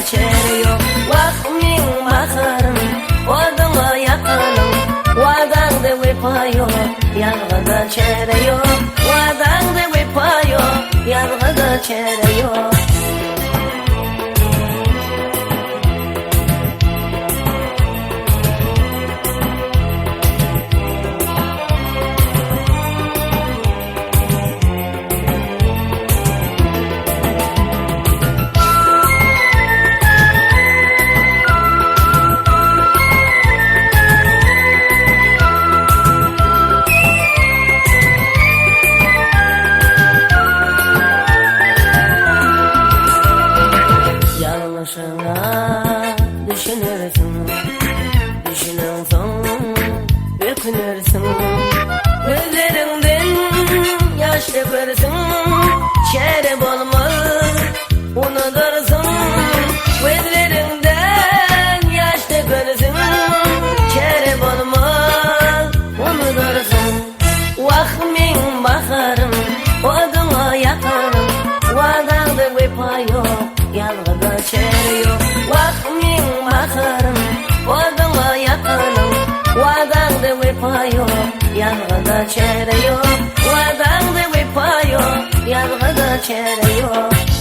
çäre ýok. Wah, meň baharym, oduňa ýakanym, Wadaňda wepa ýok, ýazgyda çäre ýok. Wadaňda wepa ýok, ýazgyda çäre ýok. Ýalňyşyňa düşünersiň, düşüneňsoň ökünersiň. Gözleriňden ýaş dökersiň, çäre bolmaz, unudarsyň. Gözleriňden ýaş dökersiň, çäre bolmaz, unudarsyň. Wah, meň baharym, oduňa ýakanym, Wadaňda wepa ýok, ýazgyda çäre ýok. Wah, meň baharym, oduňa ýakanym, Wadaňda wepa ýok, ýazgyda çäre ýok. Wadaňda wepa ýok, ýazgyda çäre ýok.